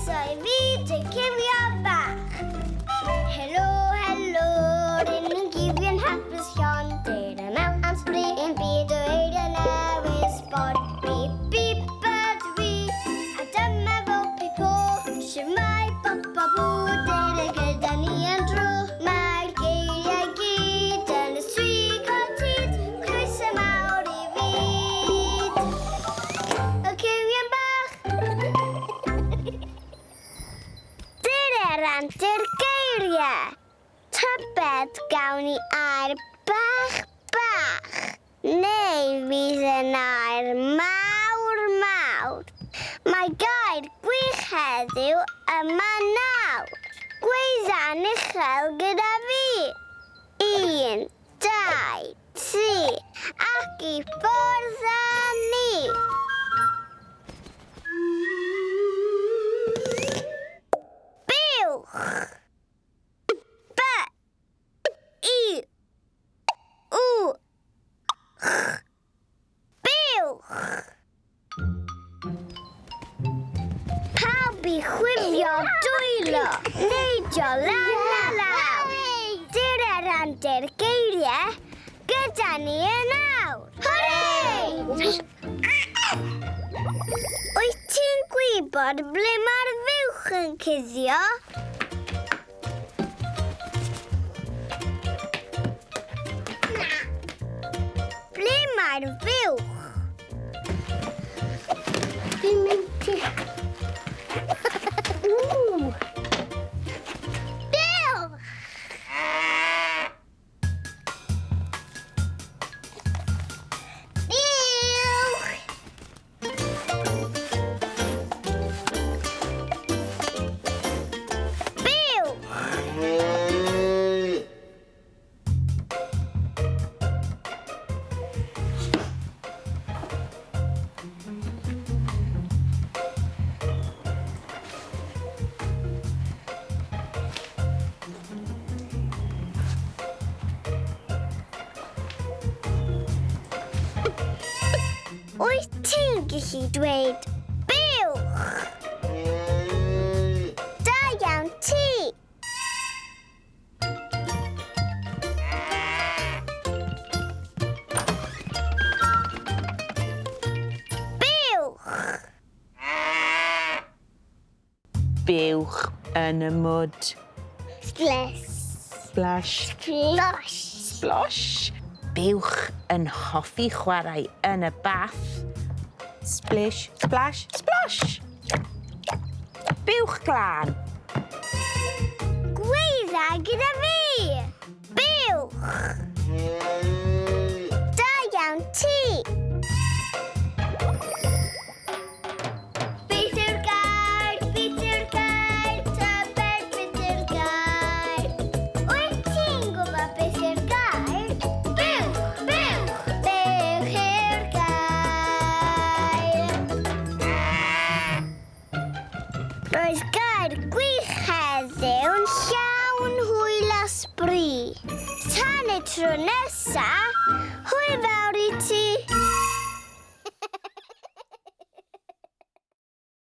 Croeso i fyd y cywion bach. Helo, helo, rŷn ni'n gywion hapus llon. Dere mewn am sbri i'n byd o eiriau newydd sbon. Bip, bip ydw i, a dyma fo Pipo. Shwmae bop a bw, dere gyda ni am dro. Mae'r geiriau gyd yn y strig o hyd. Croeso mawr i fyd y cywion bach. Dyre'r antur geiriau. Tybed gawn ni air bach bach, neu fydd yn air mawr mawr. Mae gair gwych heddiw yma nawr. Gweidda'n uchel gyda fi. Un, dau, tri, ac i ffwrdd â ni! Buwch! B I U Ch. Buwch! Pawb i chwifio dwylo, neidio lan a lawr. Dyr antur geiriau gyda ni yn awr. Hwrê! Wyt ti'n gwybod ble mae'r fuwch yn cuddio? Ble mae'r fuwch? Fi'n mynd i... Ww! Buwch! Buwch! Buwch! Wyt ti'n gallu dweud buwch? Da iawn ti! Buwch! Buwch yn y mwd. Splish. Splash. Splosh. Splosh. Buwch yn hoffi chwarae yn y bath. Splish, splash, splosh. Buwch glân. Gweidda gyda fi! Buwch! Da iawn ti! Beth yw'r gair? Beth yw'r gair? Tybed beth yw'r gair? Wyt ti'n gwybod beth yw'r gair? Buwch! Buwch! Buwch yw'r gair! Roedd gair gwych heddiw'n llawn hwyl a sbri. Tan y tro nesa, hwyl fawr i ti!